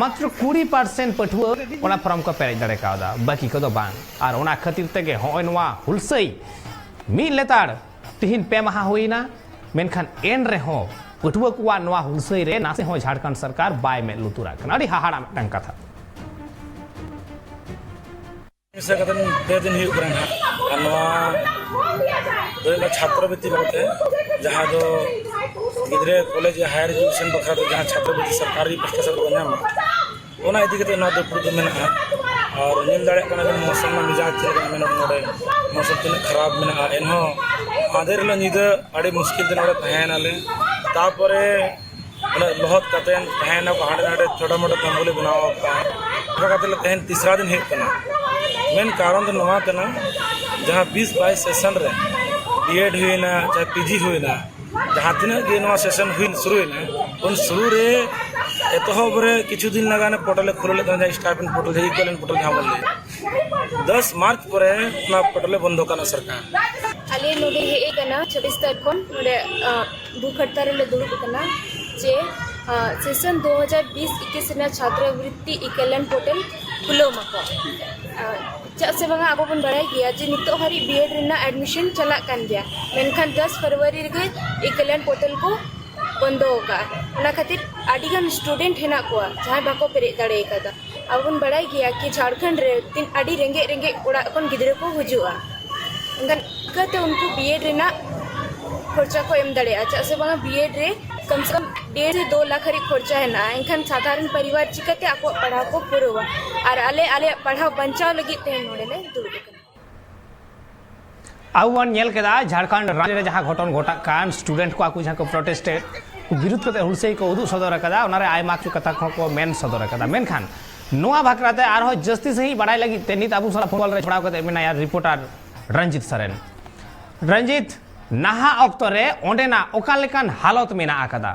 ᱢᱟᱛᱨᱚ ᱠᱩᱲᱤ ᱯᱟᱨᱥᱮᱱᱴ ᱯᱟᱹᱴᱷᱩᱣᱟᱹ ᱚᱱᱟ ᱯᱷᱨᱚᱢ ᱠᱚ ᱯᱮᱨᱮᱡ ᱫᱟᱲᱮ ᱠᱟᱣᱫᱟ, ᱵᱟᱹᱠᱤ ᱠᱚᱫᱚ ᱵᱟᱝ᱾ ᱟᱨ ᱚᱱᱟ ᱠᱷᱟᱹᱛᱤᱨ ᱛᱮᱜᱮ ᱦᱚᱸᱜᱼᱚᱭ ᱱᱚᱣᱟ ᱦᱩᱞᱥᱟᱹᱭ ᱢᱤᱫ ᱞᱮᱛᱟᱲ ᱛᱤᱦᱤᱧ ᱯᱮ ᱢᱟᱦᱟ ᱦᱩᱭᱱᱟ, ᱢᱮᱱᱠᱷᱟᱱ ᱮᱱ ᱨᱮᱦᱚᱸ ᱯᱟᱹᱴᱷᱩᱣᱟᱹ ᱠᱚᱣᱟᱜ ᱱᱚᱣᱟ ᱦᱩᱞᱥᱟᱹᱭ ᱨᱮ ᱱᱟᱥᱮ ᱦᱚᱸ ᱡᱷᱟᱲᱠᱷᱚᱸᱰ ᱥᱚᱨᱠᱟᱨ ᱵᱟᱭ ᱢᱮᱫ ᱞᱩᱛᱩᱨᱟᱜ ᱠᱟᱱᱟ᱾ ᱟᱹᱰᱤ ᱦᱟᱦᱟᱲᱟ ᱢᱤᱫᱴᱟᱝ ᱠᱟᱛᱷᱟ᱾ ᱢᱮᱥᱟ ᱠᱟᱛᱮ ᱯᱮ ᱫᱤᱱ ᱦᱩᱭᱩᱜ ᱠᱟᱱᱟ ᱱᱟᱦᱟᱜ᱾ ᱟᱨ ᱱᱚᱣᱟ ᱫᱚ ᱦᱩᱭᱩᱜ ᱠᱟᱱᱟ ᱪᱷᱟᱛᱨᱚ ᱵᱨᱤᱛᱛᱤ ᱵᱟᱵᱚᱫ ᱛᱮ, ᱡᱟᱦᱟᱸ ᱫᱚ ᱜᱤᱫᱽᱨᱟᱹ ᱠᱚᱞᱮᱡᱽ ᱦᱟᱭᱟᱨ ᱮᱡᱩᱠᱮᱥᱚᱱ ᱵᱟᱠᱷᱨᱟ ᱛᱮ ᱡᱟᱦᱟᱸ ᱪᱷᱟᱛᱨᱚ ᱵᱨᱤᱛᱛᱤ ᱥᱚᱨᱠᱟᱨᱤ ᱯᱟᱥᱴᱟ ᱥᱮᱫ ᱠᱚ ᱧᱟᱢᱟ, ᱚᱱᱟ ᱤᱫᱤ ᱠᱟᱛᱮ ᱱᱚᱣᱟ ᱫᱩᱯᱲᱩᱵ ᱫᱚ ᱢᱮᱱᱟᱜᱼᱟ᱾ ᱟᱨ ᱧᱮᱞ ᱫᱟᱲᱮᱭᱟᱜ ᱠᱟᱱᱟ ᱵᱮᱱ ᱢᱳᱥᱚᱢ ᱨᱮᱱᱟᱜ ᱢᱤᱡᱟᱡᱽ ᱪᱮᱫ ᱞᱮᱠᱟ ᱢᱮᱱᱟᱜᱼᱟ ᱱᱚᱰᱮ, ᱢᱳᱥᱚᱢ ᱛᱤᱱᱟᱹᱜ ᱠᱷᱟᱨᱟᱯ ᱢᱮᱱᱟᱜᱼᱟ, ᱮᱱᱦᱚᱸ ᱢᱟᱫᱷᱮᱨ ᱦᱤᱞᱳᱜ ᱧᱤᱫᱟᱹ ᱟᱹᱰᱤ ᱢᱩᱥᱠᱤᱞ ᱛᱮ ᱱᱚᱰᱮ ᱛᱟᱦᱮᱸᱭᱮᱱᱟᱞᱮ᱾ ᱛᱟᱨᱯᱚᱨᱮ ᱩᱱᱟᱹᱜ ᱞᱚᱦᱚᱫ ᱠᱟᱛᱮ ᱛᱟᱦᱮᱱᱟᱠᱚ, ᱦᱟᱸᱰᱮ ᱱᱟᱰᱮ ᱪᱷᱳᱴᱟ ᱢᱳᱴᱟ ᱛᱟᱢᱵᱩᱞᱮ ᱵᱮᱱᱟᱣ ᱟᱠᱟᱫᱼᱟ᱾ ᱚᱱᱠᱟ ᱠᱟᱛᱮ ᱞᱮ ᱛᱮᱦᱮᱧ ᱛᱤᱥᱨᱟ ᱫᱤᱱ ᱦᱩᱭᱩᱜ ᱠᱟᱱᱟ᱾ ᱢᱮᱱ ᱠᱟᱨᱚᱱ ᱫᱚ ᱱᱚᱣᱟ ᱠᱟᱱᱟ, ᱡᱟᱦᱟᱸ ᱵᱤᱥ ᱵᱟᱭᱤᱥ ᱥᱮᱥᱚᱱ ᱨᱮ ᱵᱤᱭᱮᱰ ᱦᱩᱭᱱᱟ, ᱪᱟᱦᱮ ᱯᱤᱡᱤ ᱦᱩᱭᱱᱟ, ᱡᱟᱦᱟᱸ ᱛᱤᱱᱟᱹᱜ ᱜᱮ ᱱᱚᱣᱟ ᱥᱮᱥᱚᱱ ᱦᱩᱭ ᱥᱩᱨᱩᱭᱮᱱᱟ, ᱩᱱ ᱥᱩᱨᱩ ᱨᱮ ᱮᱛᱚᱦᱚᱵ ᱨᱮ ᱠᱤᱪᱷᱩ ᱫᱤᱱ ᱞᱟᱜᱟᱱ ᱯᱳᱨᱴᱟᱞᱮ ᱠᱷᱩᱞᱟᱹᱣ ᱞᱮᱫ ᱛᱟᱦᱮᱸ, ᱡᱟᱦᱟᱸ ᱥᱴᱟᱭᱯᱮᱱᱰ ᱯᱳᱨᱴᱟᱞ, ᱡᱟᱦᱟᱸ ᱤᱠᱩᱭᱟᱞᱮᱱᱴ ᱯᱳᱨᱴᱟᱞ ᱡᱟᱦᱟᱸ ᱵᱚᱱ ᱞᱟᱹᱭ, ᱫᱚᱥ ᱢᱟᱨᱪ ᱯᱚᱨᱮ ᱚᱱᱟ ᱯᱳᱨᱴᱟᱞᱮ ᱵᱚᱱᱫᱚ ᱠᱟᱱᱟ ᱥᱚᱨᱠᱟᱨ᱾ ᱟᱞᱮ ᱱᱚᱰᱮ ᱦᱮᱡ ᱟᱠᱟᱱᱟ ᱪᱷᱟᱵᱵᱤᱥ ᱛᱟᱹᱨᱤᱠᱷ ᱠᱷᱚᱱ ᱱᱚᱰᱮ, ᱟᱸ, ᱵᱷᱩᱠ ᱦᱟᱲᱛᱟᱞ ᱨᱮᱞᱮ ᱫᱩᱲᱩᱵ ᱟᱠᱟᱱᱟ ᱡᱮ, ᱟᱸ, ᱥᱮᱥᱚᱱ ᱫᱩ ᱦᱟᱡᱟᱨ ᱵᱤᱥ ᱤᱠᱤᱥ ᱨᱮᱱᱟᱜ ᱪᱷᱟᱛᱨᱚᱵᱨᱤᱛᱛᱤ ᱤᱠᱮᱞᱮᱱ ᱯᱳᱨᱴᱟᱞ ᱠᱷᱩᱞᱟᱹᱣ ᱢᱟᱠᱚ᱾ ᱟᱸ, ᱪᱮᱫᱟᱜ ᱥᱮ ᱵᱟᱝᱟ, ᱟᱵᱚ ᱵᱚᱱ ᱵᱟᱲᱟᱭ ᱜᱮᱭᱟ ᱡᱮ ᱱᱤᱛᱚᱜ ᱦᱟᱹᱨᱤᱡ ᱵᱤᱭᱮᱰ ᱨᱮᱱᱟᱜ ᱮᱰᱢᱤᱥᱚᱱ ᱪᱟᱞᱟᱜ ᱠᱟᱱ ᱜᱮᱭᱟ, ᱢᱮᱱᱠᱷᱟᱱ ᱫᱚᱥ ᱯᱷᱮᱵᱽᱨᱩᱣᱟᱨᱤ ᱨᱮᱜᱮ ᱤᱠᱮᱞᱮᱱ ᱯᱳᱨᱴᱟᱞ ᱠᱚ ᱵᱚᱱᱫᱚ ᱟᱠᱟᱫᱼᱟ᱾ ᱚᱱᱟ ᱠᱷᱟᱹᱛᱤᱨ ᱟᱹᱰᱤᱜᱟᱱ ᱥᱴᱩᱰᱮᱱᱴ ᱦᱮᱱᱟᱜ ᱠᱚᱣᱟ ᱡᱟᱦᱟᱸᱭ ᱵᱟᱠᱚ ᱯᱮᱨᱮᱡ ᱫᱟᱲᱮ ᱟᱠᱟᱫᱟ᱾ ᱟᱵᱚ ᱵᱚᱱ ᱵᱟᱲᱟᱭ ᱜᱮᱭᱟ ᱠᱤ ᱡᱷᱟᱲᱠᱷᱚᱸᱰ ᱨᱮ ᱛᱤᱱ ᱟᱹᱰᱤ ᱨᱮᱸᱜᱮᱡ ᱨᱮᱸᱜᱮᱡ ᱚᱲᱟᱜ ᱠᱷᱚᱱ ᱜᱤᱫᱽᱨᱟᱹ ᱠᱚ ᱦᱤᱡᱩᱜᱼᱟ, ᱮᱱᱠᱷᱟᱱ ᱪᱤᱠᱟᱹᱛᱮ ᱩᱱᱠᱩ ᱵᱤᱭᱮᱰ ᱨᱮᱱᱟᱜ ᱠᱷᱚᱨᱪᱟ ᱠᱚ ᱮᱢ ᱫᱟᱲᱮᱭᱟᱜᱼᱟ? ᱪᱮᱫᱟᱜ ᱥᱮ ᱵᱟᱝᱟ, ᱵᱤᱭᱮᱰ ᱨᱮ ᱠᱚᱢ ᱥᱮ ᱠᱚᱢ ᱰᱮᱲ ᱥᱮ ᱫᱩ ᱞᱟᱠᱷ ᱦᱟᱹᱨᱤᱡ ᱠᱷᱚᱨᱪᱟ ᱦᱮᱱᱟᱜᱼᱟ᱾ ᱮᱱᱠᱷᱟᱱ ᱥᱟᱫᱷᱟᱨᱚᱱ ᱯᱚᱨᱤᱵᱟᱨ ᱪᱤᱠᱟᱹᱛᱮ ᱟᱠᱚᱣᱟᱜ ᱯᱟᱲᱦᱟᱣ ᱠᱚ ᱯᱩᱨᱟᱹᱣᱟ? ᱟᱨ ᱟᱞᱮ ᱟᱞᱮᱭᱟᱜ ᱯᱟᱲᱦᱟᱣ ᱵᱟᱧᱪᱟᱣ ᱞᱟᱹᱜᱤᱫ ᱛᱮᱦᱮᱧ ᱱᱚᱰᱮ ᱞᱮ ᱫᱩᱲᱩᱵ ᱟᱠᱟᱱᱟ᱾ ᱟᱵᱚ ᱵᱚᱱ ᱧᱮᱞ ᱠᱮᱫᱟ ᱡᱷᱟᱲᱠᱷᱚᱸᱰ ᱨᱟᱡᱽ ᱨᱮ ᱡᱟᱦᱟᱸ ᱜᱷᱚᱴᱚᱱ ᱜᱷᱚᱴᱟᱜ ᱠᱟᱱ, ᱥᱴᱩᱰᱮᱱᱴ ᱠᱚ ᱟᱠᱚ ᱡᱟᱦᱟᱸ ᱠᱚ ᱯᱨᱚᱴᱮᱥᱴ ᱮᱫ, ᱵᱤᱨᱩᱫᱷ ᱠᱟᱛᱮ ᱦᱩᱞᱥᱟᱹᱭ ᱠᱚ ᱩᱫᱩᱜ ᱥᱚᱫᱚᱨ ᱟᱠᱟᱫᱟ, ᱚᱱᱟᱨᱮ ᱟᱭᱢᱟ ᱠᱤᱪᱷᱩ ᱠᱟᱛᱷᱟ ᱠᱚᱦᱚᱸ ᱠᱚ ᱢᱮᱱ ᱥᱚᱫᱚᱨ ᱟᱠᱟᱫᱟ᱾ ᱢᱮᱱᱠᱷᱟᱱ ᱱᱚᱣᱟ ᱵᱟᱠᱷᱨᱟ ᱛᱮ ᱟᱨᱦᱚᱸ ᱡᱟᱹᱥᱛᱤ ᱥᱟᱺᱦᱤᱡ ᱵᱟᱲᱟᱭ ᱞᱟᱹᱜᱤᱫ ᱛᱮ ᱱᱤᱛ ᱟᱵᱚ ᱥᱟᱞᱟᱜ ᱯᱷᱳᱱ ᱨᱮ ᱡᱚᱲᱟᱣ ᱠᱟᱛᱮ ᱢᱮᱱᱟᱭᱟ ᱨᱤᱯᱳᱨᱴᱟᱨ ᱨᱚᱧᱡᱤᱛ ᱥᱚᱨᱮᱱ᱾ ᱨᱚᱧᱡᱤᱛ, ᱱᱟᱦᱟᱜ ᱚᱠᱛᱚ ᱨᱮ ᱚᱸᱰᱮᱱᱟᱜ ᱚᱠᱟ ᱞᱮᱠᱟᱱ ᱦᱟᱞᱚᱛ ᱢᱮᱱᱟᱜ ᱟᱠᱟᱫᱟ?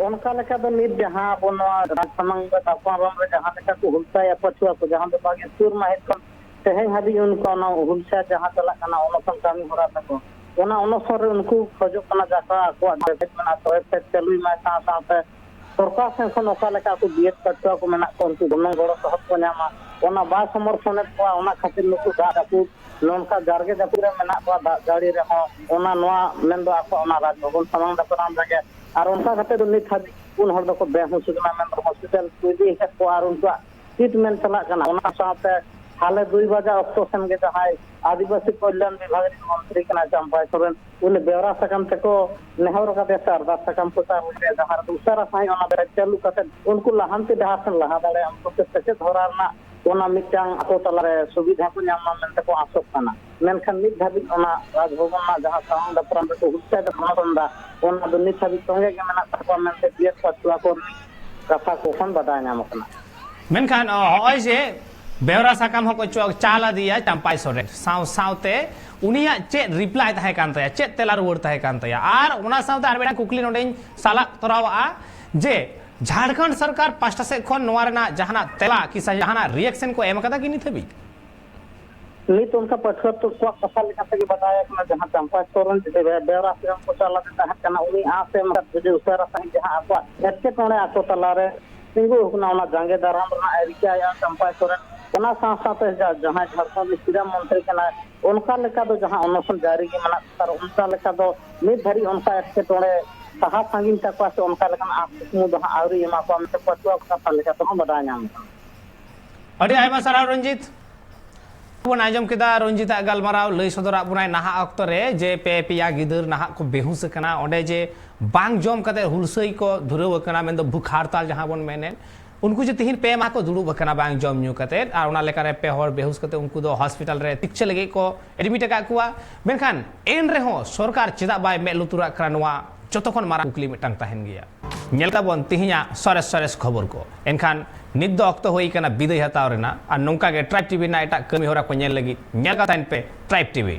ᱚᱱᱠᱟ ᱞᱮᱠᱟ ᱫᱚ ᱱᱤᱛ ᱡᱟᱦᱟᱸ ᱟᱵᱚ ᱱᱚᱣᱟ ᱨᱟᱡᱽ ᱥᱟᱢᱟᱝ ᱨᱮ ᱛᱟᱯᱟᱢ ᱨᱮ ᱡᱟᱦᱟᱸ ᱞᱮᱠᱟ ᱠᱚ ᱦᱩᱞᱥᱟᱹᱭᱟ ᱯᱟᱹᱴᱷᱩᱣᱟᱹ ᱠᱚ, ᱡᱟᱦᱟᱸ ᱫᱚ ᱵᱟᱜᱮ ᱥᱩᱨ ᱢᱟᱹᱦᱤᱛ ᱠᱷᱚᱱ ᱛᱮᱦᱮᱧ ᱦᱟᱹᱵᱤᱡ ᱩᱱᱠᱩ ᱚᱱᱟ ᱦᱩᱞᱥᱟ ᱡᱟᱦᱟᱸ ᱪᱟᱞᱟᱜ ᱠᱟᱱᱟ ᱚᱱᱚᱥᱚᱱ ᱠᱟᱹᱢᱤ ᱦᱚᱨᱟ ᱛᱟᱠᱚ, ᱚᱱᱟ ᱚᱱᱚᱥᱚᱱ ᱨᱮ ᱩᱱᱠᱩ ᱠᱷᱚᱡᱚᱜ ᱠᱟᱱᱟ ᱡᱟᱠᱟ ᱟᱠᱚᱣᱟᱜ ᱡᱟᱭᱜᱟ ᱢᱮᱱᱟᱜ ᱛᱚᱵᱮ ᱪᱟᱹᱞᱩᱭ ᱢᱟᱭ, ᱥᱟᱶ ᱥᱟᱶᱛᱮ ᱥᱚᱨᱠᱟᱨ ᱥᱮᱱ ᱠᱷᱚᱱ ᱚᱠᱟ ᱞᱮᱠᱟ ᱟᱠᱚ ᱵᱤᱭᱮᱰ ᱯᱟᱹᱴᱷᱩᱣᱟᱹ ᱠᱚ ᱢᱮᱱᱟᱜ ᱠᱚᱣᱟ ᱩᱱᱠᱩ ᱜᱚᱱᱚᱝ ᱜᱚᱲᱚ ᱥᱚᱦᱚᱫ ᱠᱚ ᱧᱟᱢᱟ, ᱚᱱᱟ ᱵᱟᱭ ᱥᱚᱢᱚᱨᱛᱷᱚᱱᱮᱫ ᱠᱚᱣᱟ᱾ ᱚᱱᱟ ᱠᱷᱟᱹᱛᱤᱨ ᱱᱩᱠᱩ ᱫᱟᱜ ᱡᱟᱹᱯᱩᱫ ᱱᱚᱝᱠᱟ ᱡᱟᱨᱜᱮ ᱡᱟᱹᱯᱩᱫ ᱨᱮ ᱢᱮᱱᱟᱜ ᱠᱚᱣᱟ, ᱫᱟᱜ ᱡᱟᱹᱲᱤ ᱨᱮᱦᱚᱸ ᱚᱱᱟ ᱱᱚᱣᱟ ᱢᱮᱱᱫᱚ ᱟᱠᱚ ᱚᱱᱟ ᱨᱟᱡᱽ ᱵᱷᱚᱵᱚᱱ ᱥᱟᱢᱟᱝ ᱫᱟᱯᱨᱟᱢ ᱨᱮᱜᱮ᱾ ᱟᱨ ᱚᱱᱠᱟ ᱠᱟᱛᱮ ᱫᱚ ᱱᱤᱛ ᱦᱟᱹᱵᱤᱡ ᱯᱩᱱ ᱦᱚᱲ ᱫᱚᱠᱚ ᱵᱮᱦᱩᱥ ᱟᱠᱟᱱᱟ, ᱢᱮᱱᱫᱚ ᱦᱚᱥᱯᱤᱴᱟᱞ ᱠᱚ ᱤᱫᱤ ᱟᱠᱟᱫ ᱠᱚᱣᱟ ᱟᱨ ᱩᱱᱠᱩᱣᱟᱜ ᱴᱨᱤᱴᱢᱮᱱᱴ ᱪᱟᱞᱟᱜ ᱠᱟᱱᱟ᱾ ᱚᱱᱟ ᱥᱟᱶᱛᱮ ᱦᱟᱞᱮ ᱫᱩᱭ ᱵᱟᱡᱟ ᱚᱠᱛᱚ ᱥᱮᱱ ᱜᱮ ᱡᱟᱦᱟᱸᱭ ᱟᱹᱫᱤᱵᱟᱹᱥᱤ ᱠᱚᱞᱭᱟᱱ ᱵᱤᱵᱷᱟᱜᱽ ᱨᱮᱱ ᱢᱚᱱᱛᱨᱤ ᱠᱟᱱᱟᱭ ᱪᱟᱢᱯᱟᱭ ᱥᱚᱨᱮᱱ, ᱩᱱᱤ ᱵᱮᱣᱨᱟ ᱥᱟᱠᱟᱢ ᱛᱮᱠᱚ ᱱᱮᱦᱚᱨ ᱟᱠᱟᱫᱮᱭᱟ ᱥᱮ ᱟᱨᱫᱟᱥ ᱥᱟᱠᱟᱢ ᱠᱚ ᱪᱟᱞ ᱞᱮᱫᱟ, ᱡᱟᱦᱟᱸ ᱨᱮᱫᱚ ᱩᱥᱟᱹᱨᱟ ᱥᱟᱺᱦᱤᱡ ᱚᱱᱟ ᱵᱮᱨᱮᱫ ᱪᱟᱹᱞᱩ ᱠᱟᱛᱮ ᱩᱱᱠᱩ ᱞᱟᱦᱟᱱᱛᱤ ᱰᱟᱦᱟᱨ ᱥᱮᱱ ᱞᱟᱦᱟ ᱫᱟᱲᱮᱭᱟᱜᱼᱟ, ᱩᱱᱠᱩ ᱥᱮᱪᱮᱫ ᱦᱚᱨᱟ ᱨᱮᱱᱟᱜ ᱚᱱᱟ ᱢᱤᱫᱴᱟᱝ ᱟᱠᱚ ᱛᱟᱞᱟᱨᱮ ᱥᱩᱵᱤᱫᱷᱟ ᱠᱚ ᱧᱟᱢ ᱢᱟ ᱢᱮᱱᱛᱮ ᱠᱚ ᱟᱥᱚᱜ ᱠᱟᱱᱟ᱾ ᱢᱮᱱᱠᱷᱟᱱ ᱱᱤᱛ ᱫᱷᱟᱹᱵᱤᱡ ᱚᱱᱟ ᱨᱟᱡᱽᱵᱷᱚᱵᱚᱱ ᱨᱮᱱᱟᱜ ᱡᱟᱦᱟᱸ ᱥᱟᱢᱟᱝ ᱫᱟᱯᱨᱟᱢ ᱨᱮᱠᱚ ᱦᱩᱞᱥᱟᱹᱭ ᱫᱟᱯᱨᱟᱢ ᱮᱫᱟ, ᱚᱱᱟ ᱫᱚ ᱱᱤᱛ ᱫᱷᱟᱹᱵᱤᱡ ᱛᱚᱸᱜᱮ ᱜᱮ ᱢᱮᱱᱟᱜ ᱛᱟᱠᱚᱣᱟ ᱢᱮᱱᱛᱮ ᱵᱤᱭᱮᱰ ᱯᱟᱹᱴᱷᱩᱣᱟᱹ ᱠᱚ ᱠᱟᱛᱷᱟ ᱠᱚ ᱠᱷᱚᱱ ᱵᱟᱰᱟᱭ ᱧᱟᱢ ᱟᱠᱟᱱᱟ᱾ ᱢᱮᱱᱠᱷᱟᱱ, ᱚ, ᱦᱚᱸᱜᱼᱚᱭ ᱡᱮ ᱵᱮᱣᱨᱟ ᱥᱟᱠᱟᱢ ᱦᱚᱸᱠᱚ ᱪᱚ-, ᱪᱟᱞ ᱟᱫᱮᱭᱟ ᱪᱟᱢᱯᱟᱭ ᱥᱚᱨᱮᱱ, ᱥᱟᱶ ᱥᱟᱶᱛᱮ ᱩᱱᱤᱭᱟᱜ ᱪᱮᱫ ᱨᱤᱯᱞᱟᱭ ᱛᱟᱦᱮᱸ ᱠᱟᱱ ᱛᱟᱭᱟ, ᱪᱮᱫ ᱛᱮᱞᱟ ᱨᱩᱣᱟᱹᱲ ᱛᱟᱦᱮᱸ ᱠᱟᱱ ᱛᱟᱭᱟ? ᱟᱨ ᱚᱱᱟ ᱥᱟᱶᱛᱮ ᱟᱨ ᱢᱤᱫᱴᱟᱝ ᱠᱩᱠᱞᱤ ᱱᱚᱰᱮᱧ ᱥᱟᱞᱟᱜ ᱛᱚᱨᱟᱣᱟᱜᱼᱟ ᱡᱮ ᱡᱷᱟᱲᱠᱷᱚᱸᱰ ᱥᱚᱨᱠᱟᱨ ᱯᱟᱥᱴᱟ ᱥᱮᱫ ᱠᱷᱚᱱ ᱱᱚᱣᱟ ᱨᱮᱱᱟᱜ ᱡᱟᱦᱟᱱᱟᱜ ᱛᱮᱞᱟ ᱠᱤ ᱥᱮ ᱡᱟᱦᱟᱱᱟᱜ ᱨᱤᱭᱮᱠᱥᱚᱱ ᱠᱚ ᱮᱢ ᱟᱠᱟᱫᱟ ᱠᱤ ᱱᱤᱛ ᱦᱟᱹᱵᱤᱡ? ᱱᱤᱛ ᱚᱱᱠᱟ ᱯᱟᱹᱴᱷᱩᱣᱟᱹ ᱠᱚᱣᱟᱜ ᱠᱟᱛᱷᱟ ᱞᱮᱠᱟ ᱛᱮᱜᱮ ᱵᱟᱰᱟᱭ ᱟᱠᱟᱱᱟ, ᱡᱟᱦᱟᱸ ᱪᱟᱢᱯᱟᱭ ᱥᱚᱨᱮᱱ ᱡᱩᱫᱤ ᱵᱮ-, ᱵᱮᱣᱨᱟ ᱥᱤᱨᱚᱢ ᱠᱚ ᱪᱟᱞᱟᱣ ᱛᱟᱦᱮᱸ ᱠᱟᱱᱟ, ᱩᱱᱤ ᱟᱸᱥ ᱮ ᱮᱢ ᱟᱠᱟᱫ ᱡᱩᱫᱤ ᱩᱥᱟᱹᱨᱟ ᱥᱟᱺᱦᱤᱡ ᱡᱟᱦᱟᱸ ᱟᱠᱚᱣᱟᱜ ᱮᱴᱠᱮᱴᱚᱬᱮ ᱟᱠᱚ ᱛᱟᱞᱟᱨᱮ ᱛᱤᱸᱜᱩ ᱟᱠᱟᱱᱟ, ᱚᱱᱟ ᱡᱟᱸᱜᱮ ᱫᱟᱨᱟᱢ ᱨᱮᱱᱟᱜ ᱮ ᱨᱤᱠᱟᱹᱭᱟ ᱪᱟᱢᱯᱟᱭ ᱥᱚᱨᱮᱱ᱾ ᱚᱱᱟ ᱥᱟᱶ ᱥᱟᱶᱛᱮ ᱡᱟ-, ᱡᱟᱦᱟᱸᱭ ᱡᱷᱟᱲᱠᱷᱚᱸᱰ ᱨᱤᱱ ᱥᱤᱨᱟᱹ ᱢᱚᱱᱛᱨᱤ ᱠᱟᱱᱟᱭ, ᱚᱱᱠᱟ ᱞᱮᱠᱟ ᱫᱚ ᱡᱟᱦᱟᱸ ᱚᱱᱚᱥᱚᱱ ᱡᱟᱹᱨᱤ ᱜᱮ ᱢᱮᱱᱟᱜ ᱠᱚᱣᱟ, ᱚᱱᱠᱟ ᱞᱮᱠᱟ ᱫᱚ ᱱᱤᱛ ᱫᱷᱟᱹᱨᱤᱡ ᱚᱱᱠᱟ ᱮᱴᱠᱮᱴᱚᱬᱮ ᱥᱟᱦᱟ ᱥᱟᱺᱜᱤᱧ ᱛᱟᱠᱚᱣᱟ ᱥᱮ ᱚᱱᱠᱟ ᱞᱮᱠᱟᱱ ᱟᱸᱥ ᱠᱩᱠᱢᱩ ᱫᱚ ᱦᱟᱸᱜ ᱟᱹᱣᱨᱤ ᱮᱢᱟ ᱠᱚᱣᱟ ᱢᱮᱱᱛᱮ ᱯᱟᱹᱴᱷᱩᱣᱟᱹ ᱠᱚ ᱠᱟᱛᱷᱟ ᱞᱮᱠᱟ ᱛᱮᱦᱚᱸ ᱵᱟᱰᱟᱭ ᱧᱟᱢ ᱟᱠᱟᱱᱟ᱾ ᱟᱹᱰᱤ ᱟᱭᱢᱟ ᱥᱟᱨᱦᱟᱣ ᱨᱚᱧᱡᱤᱛ᱾ ᱵᱚᱱ ᱟᱸᱡᱚᱢ ᱠᱮᱫᱟ ᱨᱚᱧᱡᱤᱛᱟᱜ ᱜᱟᱞᱢᱟᱨᱟᱣ, ᱞᱟᱹᱭ ᱥᱚᱫᱚᱨᱟᱜ ᱵᱚᱱᱟᱭ ᱱᱟᱦᱟᱜ ᱚᱠᱛᱚ ᱨᱮ ᱡᱮ ᱯᱮ ᱯᱮᱭᱟ ᱜᱤᱫᱟᱹᱨ ᱱᱟᱦᱟᱜ ᱠᱚ ᱵᱮᱦᱩᱥ ᱟᱠᱟᱱᱟ, ᱚᱸᱰᱮ ᱡᱮ ᱵᱟᱝ ᱡᱚᱢ ᱠᱟᱛᱮ ᱦᱩᱞᱥᱟᱹᱭ ᱠᱚ ᱫᱷᱩᱨᱟᱹᱣ ᱟᱠᱟᱱᱟ, ᱢᱮᱱᱫᱚ ᱵᱷᱩᱠ ᱦᱟᱲᱛᱟᱞ ᱡᱟᱦᱟᱸ ᱵᱚᱱ ᱢᱮᱱᱮᱫ, ᱩᱱᱠᱩ ᱡᱮ ᱛᱤᱦᱤᱧ ᱯᱮ ᱢᱟᱦᱟ ᱠᱚ ᱫᱩᱲᱩᱵ ᱟᱠᱟᱱᱟ ᱵᱟᱝ ᱡᱚᱢ ᱧᱩ ᱠᱟᱛᱮ, ᱟᱨ ᱚᱱᱟ ᱞᱮᱠᱟᱨᱮ ᱯᱮ ᱦᱚᱲ ᱵᱮᱦᱩᱥ ᱠᱟᱛᱮ ᱩᱱᱠᱩ ᱫᱚ ᱦᱚᱥᱯᱤᱴᱟᱞ ᱨᱮ ᱪᱤᱠᱤᱛᱥᱟ ᱞᱟᱹᱜᱤᱫ ᱠᱚ ᱮᱰᱢᱤᱴ ᱟᱠᱟᱫ ᱠᱚᱣᱟ᱾ ᱢᱮᱱᱠᱷᱟᱱ ᱮᱱ ᱨᱮᱦᱚᱸ ᱥᱚᱨᱠᱟᱨ ᱪᱮᱫᱟᱜ ᱵᱟᱭ ᱢᱮᱫ ᱞᱩᱛᱩᱨᱟᱜ ᱠᱟᱱᱟ, ᱱᱚᱣᱟ ᱡᱚᱛᱚ ᱠᱷᱚᱱ ᱢᱟᱨᱟᱝ ᱠᱩᱠᱞᱤ ᱢᱤᱫᱴᱟᱝ ᱛᱟᱦᱮᱱ ᱜᱮᱭᱟ᱾ ᱧᱮᱞ ᱛᱟᱵᱚᱱ ᱛᱤᱦᱤᱧᱟᱜ ᱥᱚᱨᱮᱥ ᱥᱚᱨᱮᱥ ᱠᱷᱚᱵᱚᱨ ᱠᱚ᱾ ᱮᱱᱠᱷᱟᱱ ᱱᱤᱛ ᱫᱚ ᱚᱠᱛᱚ ᱦᱩᱭ ᱟᱠᱟᱱᱟ ᱵᱤᱫᱟᱹᱭ ᱦᱟᱛᱟᱣ ᱨᱮᱱᱟᱜ, ᱟᱨ ᱱᱚᱝᱠᱟ ᱜᱮ ᱴᱨᱟᱭᱤᱵᱽ ᱴᱤᱵᱷᱤ ᱨᱮᱱᱟᱜ ᱮᱴᱟᱜ ᱠᱟᱹᱢᱤ ᱦᱚᱨᱟ ᱠᱚ ᱧᱮᱞ ᱞᱟᱹᱜᱤᱫ ᱧᱮᱞ ᱠᱟᱛᱮᱱ ᱯᱮ ᱴᱨᱟᱭᱤᱵᱽ ᱴᱤᱵᱷᱤ᱾